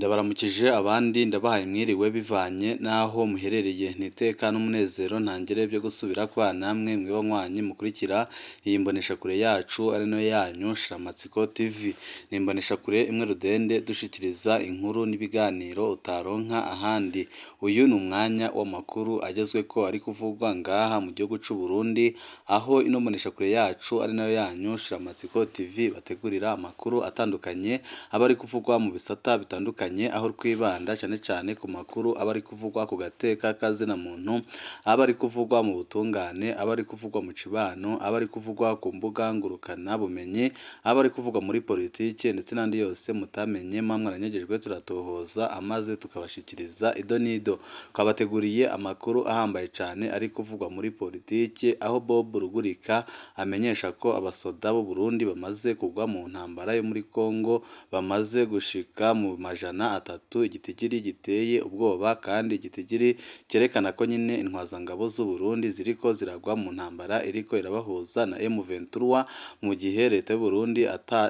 Ndabaramukije abandi ndabahaye mwiriwe bivanye n'aho muherereye, nti iteka n'umunezero ntangere byo gusubira kubana namwe mwebwe banywanyi mukurikira iyi mboneshakure yacu ari nayo yanyu Shiramatsiko TV. Ni imboneshakure imwe rudende dushikiriza inkuru n'ibiganiro utaronka ahandi. Uyu ni umwanya w'amakuru agezweko ari kuvugwa ngaha mu gihugu c'u Burundi, aho ino mboneshakure yacu ari nayo yanyu Shiramatsiko TV bategurira amakuru atandukanye aba ari kuvugwa mu bisata bitandukanye, aho twibanda cyane cyane ku makuru aba ari kuvugwa ku gateka k'azina muntu, aba ari kuvugwa mu butungane, aba ari kuvugwa mu cibano, aba ari kuvugwa ku mbuga ngurukana bumenyi, aba ari kuvugwa muri politike ndetse n'andi yose mutamenye muba mwaranyagejwe turatohoza amaze tukabashikiriza ido n'ido. Twabateguriye amakuru ahambaye cyane ari kuvugwa muri politike, aho Bob Rugurika amenyesha ko abasoda b'u Burundi bamaze kugwa mu ntambara yo muri Congo bamaze gushika mu 300, igitigiri giteye ubwoba kandi igitigiri cyerekana ko nyine intwazangabo z'u Burundi ziriko ziragwa mu ntambara iriko irabahuza na M23, mu gihe leta y'u Burundi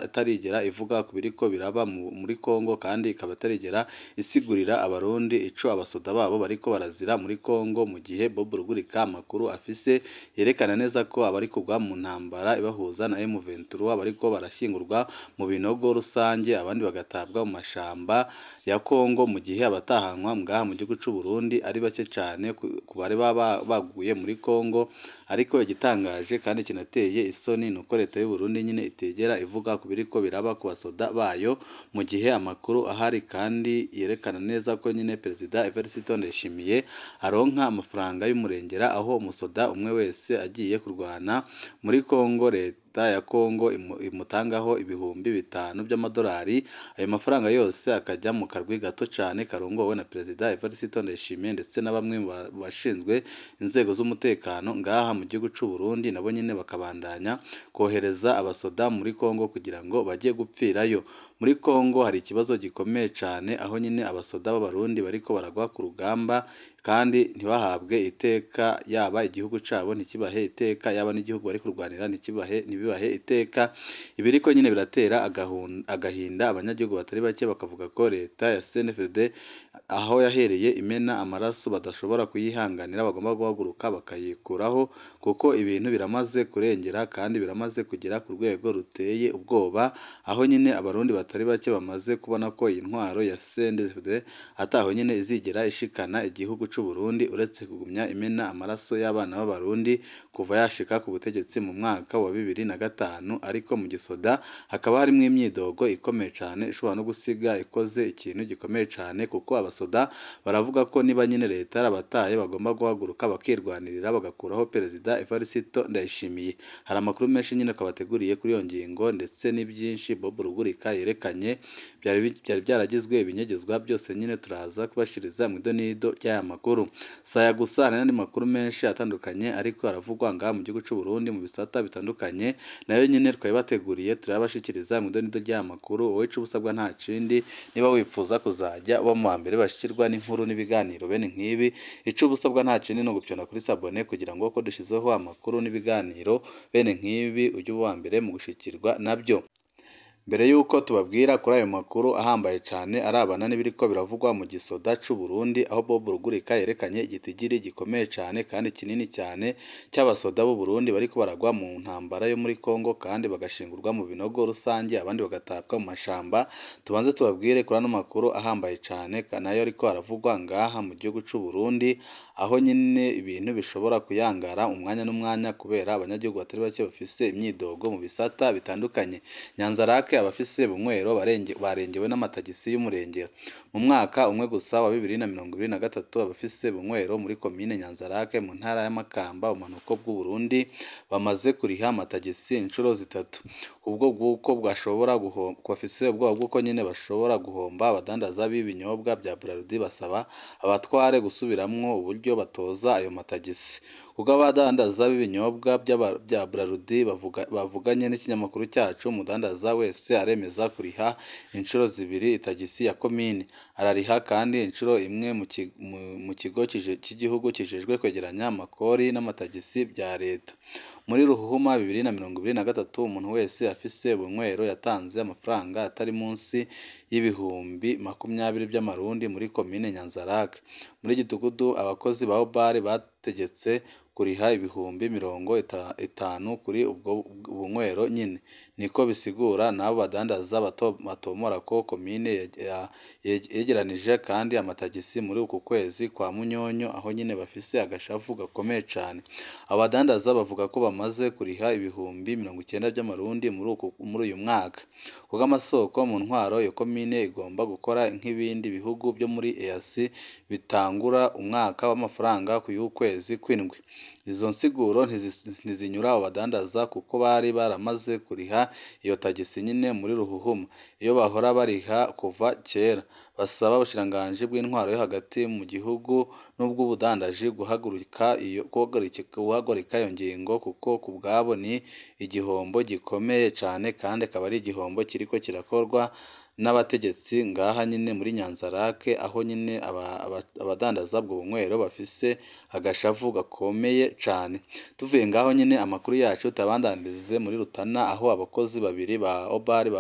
atarigera ivuga ku biriko biraba muri Congo, kandi ikaba itarigera isigurira abarundi ico abasoda babo bariko barazira muri Congo, mu gihe Bob Rugurika amakuru afise yerekana neza ko abari kugwa mu ntambara ibahuza na M23 bariko barashyingurwa mu binogo rusange, abandi bagatabwa mu mashamba ya Congo, mu gihe abatahanwa ngaha mu gihugu c'u Burundi ari bake cane ku bari baguye muri Congo. Ariko igitangaje kandi kinateye isoni ni uko leta y'u Burundi nyine itegera ivuga ku biriko biraba ku basoda bayo, mu gihe amakuru ahari kandi yerekana neza ko nyine Perezida Evariste Ndayishimiye aronka amafaranga y'umurengera, aho umusoda umwe wese agiye kurwana muri Congo leta ya Congo imutangaho 5,000 by'amadolari, ayo mafaranga yose akajya mu karwi gato cane karongowe na Perezida Evariste Ndayishimiye ndetse na bamwe mu bashinzwe inzego z'umutekano ngaha mu gihugu c'u Burundi, nabo nyine bakabandanya kohereza abasoda muri Congo kugira ngo bajye gupfirayo. Muri Congo hari ikibazo gikomeye cane, aho nyine abasoda b'abarundi bariko baragwa ku rugamba kandi ntibahabwe iteka, yaba igihugu cabo ntikibahe iteka, yaba n'igihugu bari kurwanira ntibibahe iteka. Ibiriko nyine biratera agahinda abanyagihugu batari bake, bakavuga ko leta ya CNFD aho yahereye imena amaraso badashobora kuyihanganira, bagomba guhaguruka bakayikuraho, kuko ibintu biramaze kurengera kandi biramaze kugera ku rwego ruteye ubwoba, aho nyine abarundi batari bake bamaze kubona ko iyi ntwaro ya CNDD ataho nyine izigera ishikana igihugu c'u Burundi, uretse kugumya imena amaraso y'abana b'abarundi kuva yashika ku butegetsi mu mwaka wa 2005. Ariko mu gisoda hakaba harimwo imyidogo ikomeye cane ishobora no gusiga ikoze ikintu gikomeye cane, kuko abasoda baravuga ko niba nyine leta yarabataye bagomba guhaguruka bakirwanirira bagakuraho Perezida Evariste Ndayishimiye. Hari amakuru menshi nyine twabateguriye kuri iyo ngingo ndetse n'ibyinshi Bob Rugurika yerekanye byari byaragizwe ibinyegezwa byose nyine turaza kubashiriza mu idonido ry'aya makuru. Saya gusa hari n'andi makuru menshi atandukanye ariko aravugwa ngaha mu gihugu c'u Burundi mu bisata bitandukanye, nayo nyine twabibateguriye turabashikiriza mu idonido ry'aya makuru. Wowe ico ubusabwa nta kindi, niba wifuza kuzajya uba mu mbere bashikirwa n'inkuru n'ibiganiro bene nk'ibi, ico ubusabwa nta kindi ni ugupyona kuri sabone kugira ngo ko dushizeho amakuru n'ibiganiro bene nk'ibi ujye uba uwa mbere mu gushikirwa nabyo. Mbere y'uko tubabwira kuri ayo makuru ahambaye cane arabana n'ibiriko biravugwa mu gisoda c'u Burundi, aho Bob Rugurika yerekanye igitigiri gikomeye cane kandi kinini cyane cy'abasoda b'u Burundi bariko baragwa mu ntambara yo muri Congo kandi bagashingurwa mu binogo rusange, abandi bagatabwa mu mashamba, tubanze tubabwire kuri ano makuru ahambaye cane nayo ariko aravugwa ngaha mu gihugu c'u Burundi, aho nyine ibintu bishobora kuyangara umwanya n'umwanya kubera abanyagihugu batari bake bafise imyidogo mu bisata bitandukanye. Nyanzarake abafise bunywero barengewe n'amatagisi y'umurengera. Mu mwaka umwe gusa wa 2023 abafise bunywero muri komine Nyanzarake mu ntara ya Makamba ubumanuko bw'u Burundi bamaze kuriha amatagisi inshuro 3. Ubwo bw'uko bwashobora bafise ubwoba bw'uko nyine bashobora guhomba, abadandaza b'ibinyobwa bya Bralirwa basaba abatware gusubiramwo uburyo batoza ayo matagisi. Kuko abadandaza b'ibinyobwa bya Brarudi bavuganye n'ikinyamakuru cyacu, umudandaza wese aremeza kuriha inshuro zibiri itagisi ya komine. Arariha kandi inshuro imwe mu kigo cy'igihugu kijejwe kwegeranya amakori n'amatagisi bya leta. Muri Ruhuhuma 2023, umuntu wese afise ubunywero yatanze amafaranga atari munsi y'ibihumbi 20 by'amarundi muri komine Nyanzarake. Muri Gitugudu, abakozi ba Obari bategetse kuriha ibihumbi 50 kuri ubwo bunywero nyine. Niko bisigura n'abo badandaza batomora ko komine yegeranije kandi amatagisi muri uku kwezi kwa Munyonyo, aho nyine bafise agashavu gakomeye cane. Abadandaza bavuga ko bamaze kuriha ibihumbi 90 by'amarundi muri uyu mwaka. Kuko amasoko mu ntwaro iyo komine igomba gukora nk'ibindi bihugu byo muri EAC bitangura umwaka w'amafaranga ku y'ukwezi kw'indwi. Izo nsiguro ntizinyura abo badandaza kuko bari baramaze kuriha iyo tagisi nyine muri Ruhuhuma, iyo bahora bariha kuva kera. Basaba ubushikiranganji bw'intwaro yo hagati mu gihugu n'ubw'ubudandaji guhagarika iyo ngingo kuko ku bwabo ni igihombo gikomeye cane, kandi akaba ari igihombo kiriko kirakorwa n'abategetsi ngaha nyine muri Nyanzarake, aho nyine abadandaza ubwo bunywero bafise agashavu gakomeye cane. Tuvuye ngaho nyine amakuru yacu tabandanirize muri Rutana, aho abakozi babiri ba Obari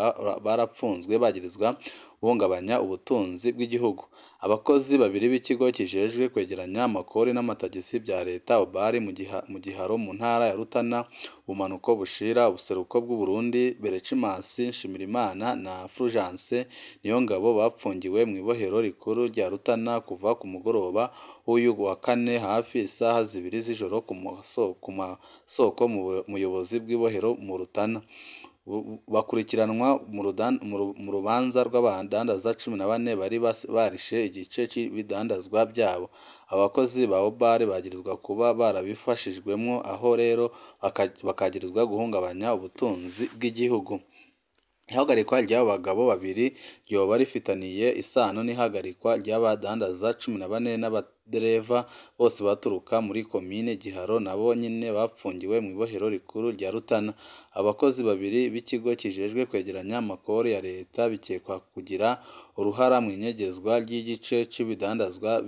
barapfunzwe bagirizwa guhungabanya ubutunzi bw'igihugu. Abakozi babiri b'ikigo kijejwe kwegeranya amakori n'amatagisi bya leta Obari mu Giharo mu ntara ya Rutana, ubumanuko bushira ubuseruko bw'u Burundi, Berechimasi Nshimirimana na Fulgence Niyongabo bapfungiwe mu ibohero rikuru rya Rutana kuva ku mugoroba w'uyu wa kane hafi isaha 2 z'ijoro ku masoko mu buyobozi bw'ibohero mu Rutana. Bakurikiranwa mu rubanza rw'abadandaza 14 bari barishe igice c'ibidandazwa byabo. Abakozi ba Obari bagirizwa kuba barabifashijwemwo, aho rero bakagirizwa guhungabanya ubutunzi bw'igihugu. Ihagarikwa ry'abo bagabo babiri ryoba rifitaniye isano n'ihagarikwa ry'abadandaza 14 n'abadereva bose baturuka muri komine Giharo, nabo nyine bapfungiwe mu ibohero rikuru rya Rutana. Abakozi babiri b'ikigo kijejwe kwegeranya amakori ya leta bikekwa kugira uruhara mu inyegezwa ry'igice c'ibidandazwa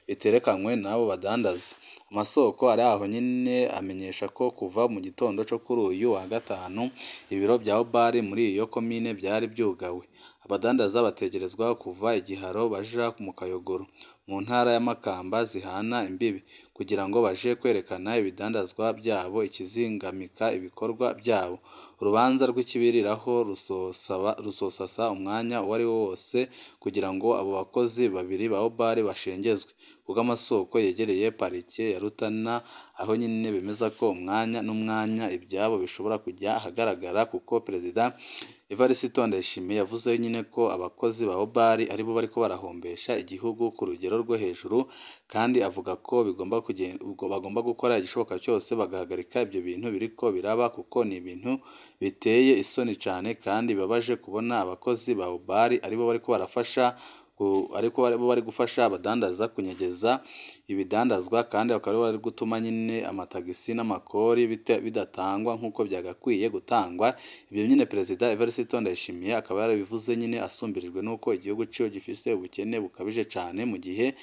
biterekanywe n'abo badandaza. Amasoko ari aho nyine amenyesha ko kuva mu gitondo co kuri uyu wa gatanu ibiro bya Obari muri iyo komine byari byugawe. Abadandaza bategerezwa kuva Igiharo baja mu Kayogoro mu ntara ya Makamba zihana imbibi kugira ngo baje kwerekana ibidandazwa byabo ikizingamika ibikorwa byabo. Urubanza rw'ikibiriraho rusosasa umwanya uwo ari wo wose kugira ngo abo bakozi babiri ba Obari bashengezwe. Kuko amasoko yegereye parike ya Rutana, aho nyine bemeza ko umwanya n'umwanya ibyabo bishobora kujya ahagaragara, kuko Perezida Evariste Ndayishimiye yavuze nyine ko abakozi ba Obari aribo bariko barahombesha igihugu ku rugero rwo hejuru, kandi avuga ko bagomba gukora igishoboka cyose bagahagarika ibyo bintu biriko biraba, kuko ni ibintu biteye isoni cane kandi bibabaje kubona abakozi ba Obari aribo bariko barafasha ariko bari gufasha abadandaza kunyegeza ibidandazwa, kandi bakaba bari gutuma nyine amatagisi n'amakori bidatangwa nk'uko byagakwiye gutangwa. Ibyo nyine Perezida Evariste Ndayishimiye akaba yarabivuze nyine asumbirijwe n'uko igihugu ciwe gifise ubukene bukabije cane, mu gihe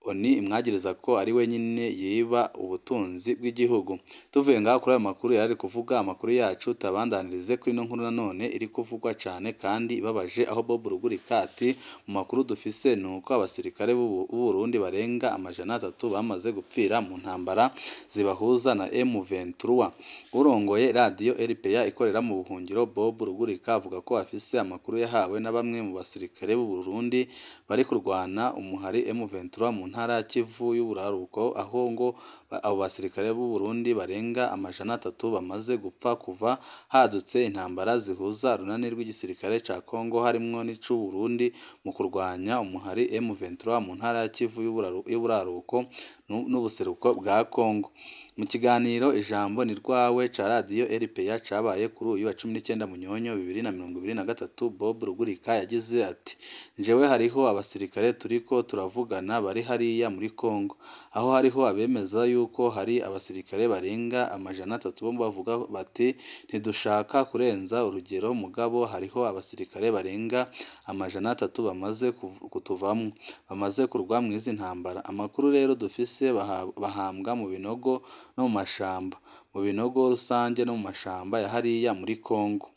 ONU imwagiriza ko ari we nyine yiba ubutunzi bw'igihugu. Tuvuye ngaho kuri ayo makuru yari kuvuga, amakuru yacu tabandanirize kuri ino nkuru nanone iri kuvugwa cane kandi ibabaje, aho Bob Rugurika ati mu makuru dufise ni uko abasirikare b'u Burundi barenga 300 bamaze gupfira mu ntambara zibahuza na M23. Urongoye radiyo RPA ikorera mu buhungiro Bob Rugurika avuga ko afise amakuru yahawe na bamwe mu basirikare b'u Burundi bari kurwana umuhari M23 mu ntara ya Kivu y'uburaruko, aho ngo abo basirikare b'u Burundi barenga 300 bamaze gupfa kuva hadutse intambara zihuza urunani rw'igisirikare ca Congo harimwo n'ic'u Burundi mu kurwanya umuhari M23 mu ntara ya Kivu y'uburaruko n'ubuseruko bwa Kongo. Mu kiganiro Ijambo ni rwawe ca radiyo RPA cabaye kuri uyu wa 19 Munyonyo 2023, Bob Rugurika yagize ati: "Jewe hariho abasirikare turiko turavugana bari hariya muri Kongo, aho hariho abemeza yuko hari abasirikare barenga 300 bo bavuga bati ntidushaka kurenza urugero, mugabo hariho abasirikare barenga 300 bamaze kutuvamwo, bamaze kurwa mw'izi ntambara. Amakuru rero dufise bahambwa mu binogo no mu mashamba, mu binogo rusange no mu mashamba ya hariya muri Kongo."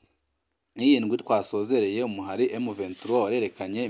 N'iyi ndwi twasozereye, umuhari M23 warerekanye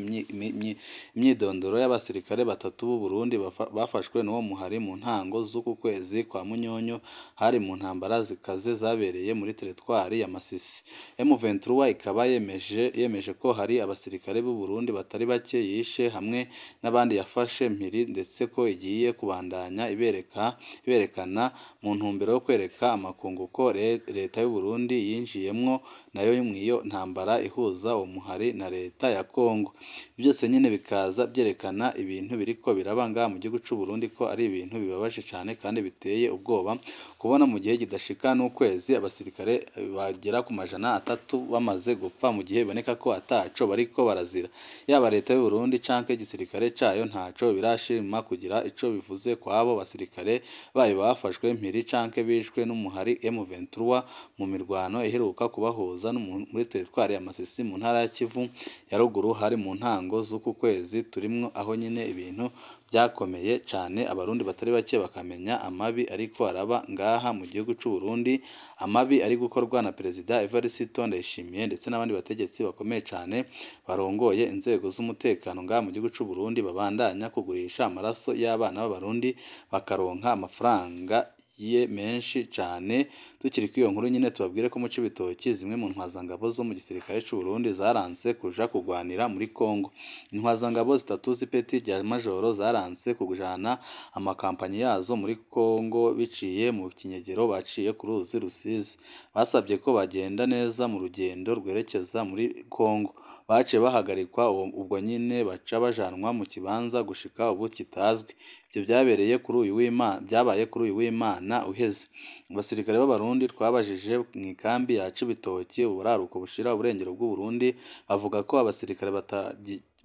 imyidondoro y'abasirikare batatu b'u Burundi bafashwe n'uwo muhari mu ntango z'uku kwezi kwa Munyonyo, hari mu ntambara zikaze zabereye muri teritwari ya Masisi. M23 ikaba yemeje ko hari abasirikare b'u Burundi batari bake yishe hamwe n'abandi yafashe mpiri, ndetse ko igiye kubandanya iberekana mu ntumbero yo kwereka amakungu ko leta y'u Burundi yinjiyemwo nayo mw'iyo ntambara ihuza uwo muhari na leta ya Kongo. Byose nyine bikaza byerekana ibintu biriko biraba ngaha mu gihugu c'u Burundi, ko ari ibintu bibabaje cane kandi biteye ubwoba kubona mu gihe kidashika n'ukwezi abasirikare bagera ku 300 bamaze gupfa, mu gihe biboneka ko ataco bariko barazira. Yaba leta y'u Burundi canke igisirikare cayo ntaco birashima kugira ico bivuze kw'abo basirikare bayo bafashwe mpiri canke bishwe n'umuhari M23 mu mirwano iheruka kubahuza muri teritwari ya Masisi mu ntara ya Kivu ya ruguru, hari mu ntango z'uku kwezi turimwo, aho nyine ibintu byakomeye cane, abarundi batari bake bakamenya amabi ariko araba ngaha mu gihugu c'u Burundi, amabi ari gukorwa na Perezida Evariste Ndayishimiye ndetse n'abandi bategetsi bakomeye cane barongoye inzego z'umutekano ngaha mu gihugu c'u Burundi, babandanya kugurisha amaraso y'abana b'abarundi bakaronka amafaranga ye menshi cane. Tukiri kuri iyo nkuru nyine, tubabwire ko mu Cibitoki zimwe mu ntwazangabo zo mu gisirikare c'u Burundi zaranse kuja kugwanira muri Kongo. Intwazangabo zitatu z'ipeti rya majoro zaranse kujana amakampanyi yazo muri Kongo biciye mu kinyegero baciye ku ruzi Rusizi. Basabye ko bagenda neza mu rugendo rwerekeza muri Kongo. Baciye bahagarikwa ubwo nyine, baca bajanwa mu kibanza gushika ubu kitazwi. Ibyo byabereye kuri uyu w'Imana, byabaye kuri uyu w'Imana uheze. Abasirikare b'Abarundi twabajije mu ikambi ya Cibitoki, uburaruko bushira uburengero bw'u Burundi, bavuga ko abasirikare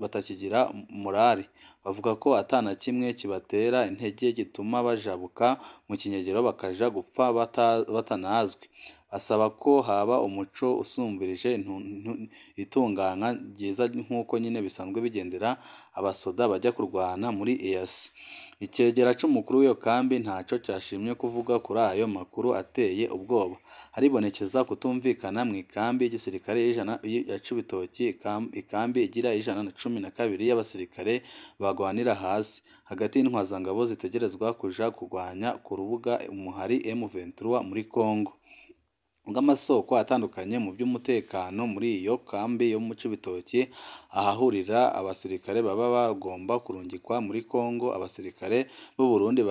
batakigira morali. Bavuga ko atana kimwe kibatera intege gituma bajabuka mu kinyegero bakaja gupfa batanazwi. Asaba ko haba umuco usumbirije itungana ryiza nk'uko nyine bisanzwe bigendera abasoda bajya kurwana muri EAC. Icegera c'umukuru w'iyo kambi ntaco cashimye kuvuga kuri ayo makuru ateye ubwoba. Haribonekeza kutumvikana mu ikambi y'igisirikare ya Cibitoki, ikambi igira 112 y'abasirikare bagwanira hasi, hagati y'intwazangabo zitegerezwa kuja kurwanya ku rubuga umuhari M23 muri Kongo. Bw'amasoko atandukanye mu by'umutekano muri iyo kambi yo mu Cibitoki, ahahurira abasirikare baba bagomba kurungikwa muri Kongo, abasirikare b'u Burundi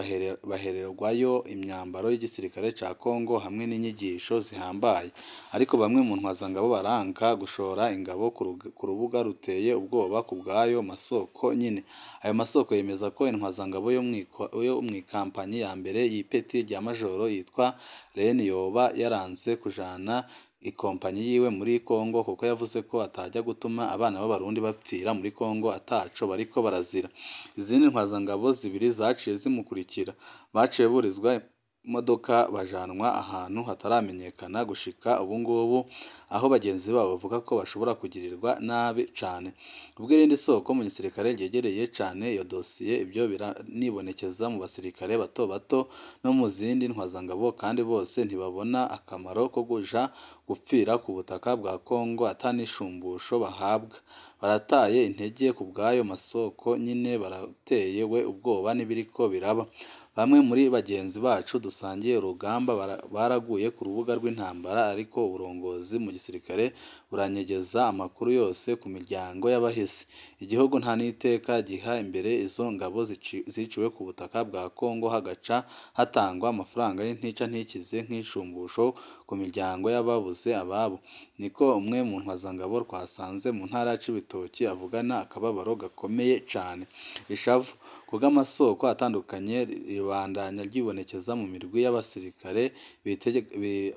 bahererwayo imyambaro y'igisirikare ca Kongo hamwe n'inyigisho zihambaye. Ariko bamwe mu ntwazangabo baranka gushora ingabo ku rubuga ruteye ubwoba ku bw'ayo masoko nyine. Ayo masoko yemeza ko intwazangabo yo mw'ikampanyi ya mbere y'ipeti rya majoro yitwa Reni yoba yaranse kujana ikompanyi yiwe muri Kongo, kuko yavuze ko atajya gutuma abana b'Abarundi bapfira muri Kongo ataco bariko barazira. Izindi ntwazangabo zibiri zaciye zimukurikira, baciye burizwa imodoka bajanwa ahantu hataramenyekana gushika ubu ngubu, aho bagenzi babo bavuga ko bashobora kugirirwa nabi cane. Ubwo irindi soko mu gisirikare ryegereye cane iyo dosiye, ibyo biranibonekeza mu basirikare bato bato no mu zindi ntwazangabo, kandi bose ntibabona akamaro ko kuja gupfira ku butaka bwa Kongo atanishumbusho bahabwa. Barataye intege ku bw'ayo masoko nyine, baratewe ubwoba n'ibiriko biraba. Bamwe muri bagenzi bacu dusangiye urugamba baraguye ku rubuga rw'intambara, ariko uburongozi mu gisirikare buranyegeza amakuru yose ku miryango y'abahisi. Igihugu nta n'iteka giha imbere izo ngabo ziciwe ku butaka bwa Kongo, hagaca hatangwa amafaranga y'intica ntikize nk'ishumbusho ku miryango y'ababuze ababo. Niko umwe mu ntwazangabo twasanze mu ntara ya Cibitoki avugana akababaro gakomeye cane. Ishavu. Kubw'amasoko atandukanye ribandanya ryibonekeza mu mirwi y'abasirikare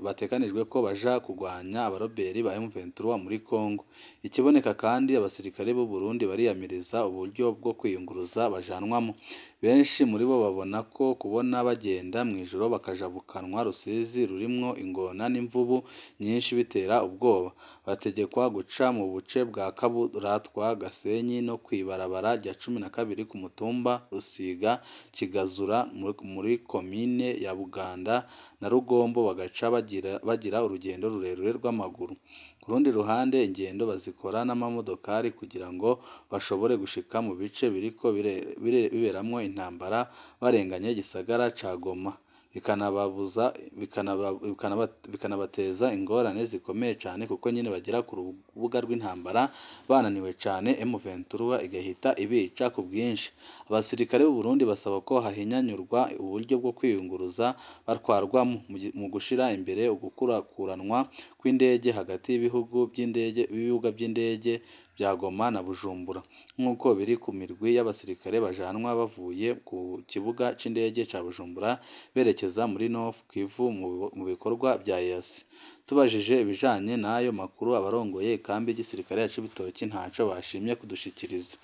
batekanijwe ko baja kugwanya abaroberi ba M23 muri Congo. Ikiboneka kandi abasirikare b'u Burundi bariyamiriza uburyo bwo kwiyunguruza bajanwamo. Benshi muri bo babona ko kubona bagenda mw'ijoro bakajabukanwa Rusizi rurimwo ingona n'imvubu nyinshi bitera ubwoba. Bategekwa guca mu buce bwa Kaburatwa, Gasenyi no kw'ibarabara rya 12 ku mutumba Rusiga, Kigazura muri komine ya Buganda na Rugombo, bagaca bagira urugendo rurerure rw'amaguru. Ku rundi ruhande ingendo bazikora n'amamodokari kugira ngo bashobore gushika mu bice biriko biberamwo intambara barenganye igisagara ca Goma, bikanabateza ingorane zikomeye cane kuko nyene bagera ku rubuga rw'intambara bananiwe cane, M23 igahita ibica ku bwinshi. Abasirikare b'u Burundi basaba ko hahinyanyurwa uburyo bwo kwiyunguruza batwarwamo mu gushira imbere ugukurakuranwa kw'indege hagati y'ibihugu by'indege b'ibibuga by'indege bya Goma na Bujumbura, nk'uko biri ku mirwi y'abasirikare bajanwa bavuye ku kibuga c'indege ca Bujumbura berekeza muri North Kivu mu bikorwa bya EAC. Tubajije ibijanye n'ayo makuru abarongoye ikambi y'igisirikare ya Cibitoki ntaco bashimye kudushikiriza.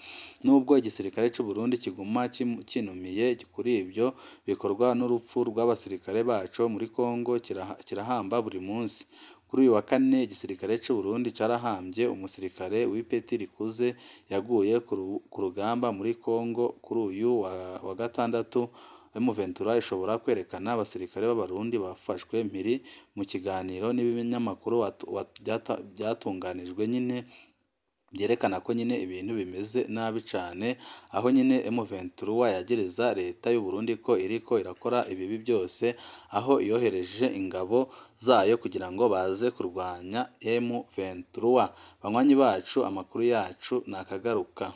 Nubwo igisirikare c'u Burundi kiguma kinumiye kuri ibyo bikorwa n'urupfu rw'abasirikare baco muri Congo kirahamba buri munsi. Kuri uyu wa kane igisirikare c'u Burundi carahambye umusirikare w'ipeti rikuze yaguye ku rugamba muri Congo. Kuri uyu wa gatandatu M23 ishobora kwerekana abasirikare b'Abarundi bafashwe mpiri mu kiganiro n'ibinyamakuru byatunganijwe nyine byerekana ko nyine ibintu bimeze nabi cane, aho nyine M23 yagereza leta y'u Burundi ko iriko irakora ibibi byose, aho yohereje ingabo zayo kugira ngo baze kurwanya M23. Banywanyi bacu, amakuru yacu nakagaruka.